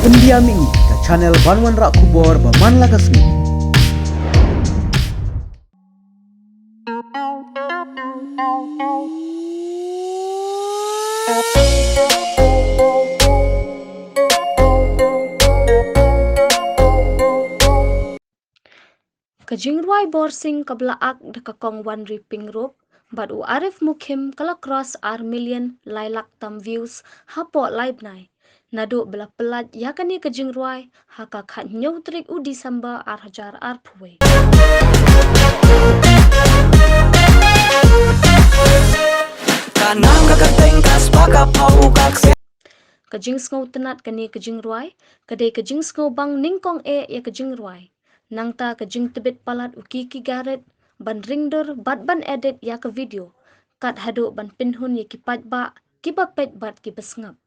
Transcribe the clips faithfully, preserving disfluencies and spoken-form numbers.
India Mini, ka channel ban wanrah khubor ba man la ka sngi. Ka jingrwai Borsing kaba la ak da ka Kong Wanri Pingrop bad u Arif Mukim ka la cross ar million lai lak tam views hapoh lai bnai. Naduh ba la pyllait ïa kane ka jingrwai ha ka khathynñiew tarik u December ar hajar arphew wei. Ka nam ka kyrteng ka spah ka phew ka ksiar. Ka jingsngewtynnat kane ka jingrwai ka dei ka jingsngewbang nyngkong eh ïa ka jingrwai. Nangta ka jingtbit palat u Kiki Garrett ban ringdur bad ban edit ïa ka video, kat haduh ban pynhun ïa ki paidbah kiba peit bad kiba sngap.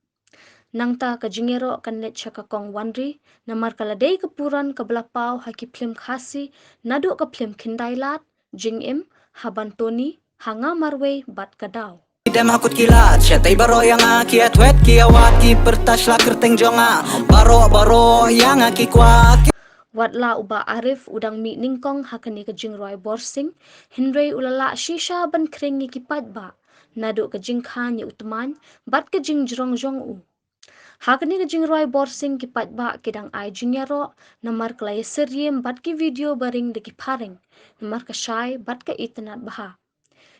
Nangta ka jingïaroh kan leit sha ka Kong Wanri, namar ka la dei ka puran kaba la paw ha ki phlim Khasi, naduh ka phlim Khyndailad, Jingim, Haban Tony, Ha Nga Marwei bad Ka Daw. Dem ha kut ki lad, shatei baroh ïa nga, ki ïathuh ki ïawad, ki pyrta sha la kyrteng jong nga. Baroh baroh ïa nga ki kwah, ki Wat la u Bah Arif u dang mih nyngkong ha kane ka jingrwai Borsing, hynrei u la lah shisha ban khring ïa ki paidbah naduh ka jingkhan ïa u tmaiñ bad ka jingjrong jong u. Ha kane ka jingrwai Borsing ki paidbah ki dang ai jingïaroh namar ka la ïasyriem bad ki video ba ring da ki phareng, namar ka shai bad ka itynnat bha.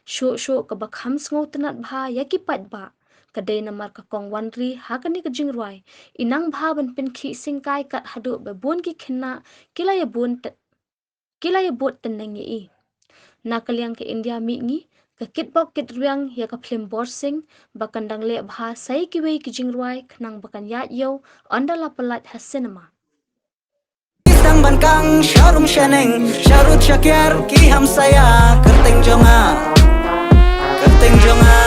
Shuh shuh kaba kham sngewtynnat bha ïa ki paidbah ka dei namar ka Kong Wanri ha kane ka jingrwai i nang bha ban pynkhih syngkai, kat haduh ba bun ki khynnah ki la ïabud te-, ki la ïabud tneng ïa i. Na ka liang ka India Mihngi, ka kitbok kitrwiang ïa ka phlim Borsing ba kan dang leh bha sa ïa kiwei ki jingrwai khnang ba kan ïaid ïew ynda la pyllait ha cinema. Ki sdang ban kang sharum shaneng, sharud shakiar ki hamsaia, kyrteng jong nga, kyrteng jong nga,